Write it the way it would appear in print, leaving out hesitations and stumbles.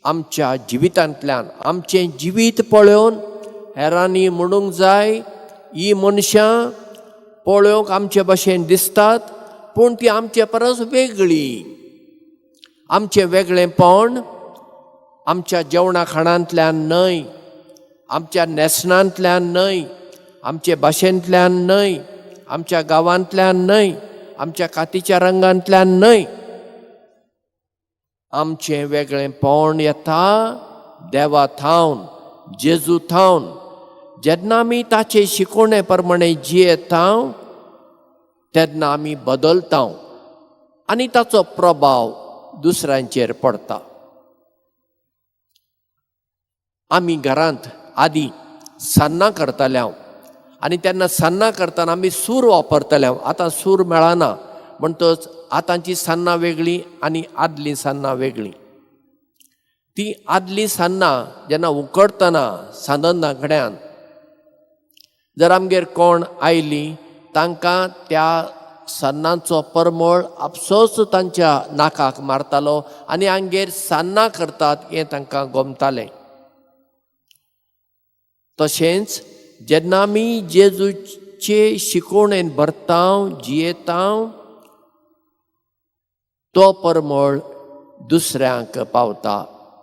आमच्या जिवितांतल्यान, आमचें जिवीत पळोवन हेरांनी म्हणूंक जाय, ही मनशां पळोवंक आमचे भशेन दिसतात पूण ती आमचे परस वेगळी. आमचें वेगळेंपण आमच्या जेवणा खाणांतल्यान न्हय, आमच्या न्हेसणांतल्यान न्हय, आमचे भाशेंतल्यान न्हय, आमच्या गांवांतल्यान न्हय, आमच्या कातीच्या रंगांतल्यान न्हय. आमचें वेगळेंपण येता देवा थावन, जेजू थावन. जेन्ना आमी ताचे शिकोवणे प्रमाणे जियेता तेन्ना आमी बदलता आनी ताचो प्रभाव दुसऱ्यांचेर पडटा. आमी घरांत आदीं सान्नां करताले हांव आनी तेन्ना सान्नां करतना आमी सूर वापरताले हांव. आतां सूर मेळना, म्हणटच आतांची सान्नां वेगळीं आनी आदलीं सान्नां वेगळीं. ती आदलीं सान्नां जेन्ना उकडतना सान्न नागड्यान जर आमगेर कोण आयलीं तांकां त्या सान्नांचो परमळ आपसोच तांच्या नाकाक मारतालो आनी आमगेर सान्नां करतात हें तांकां गोमतालें. तशेंच जेन्ना आमी जेजूचे शिकोवणेन भरता, जियेता, तो परमळ दुसऱ्यांक पावता.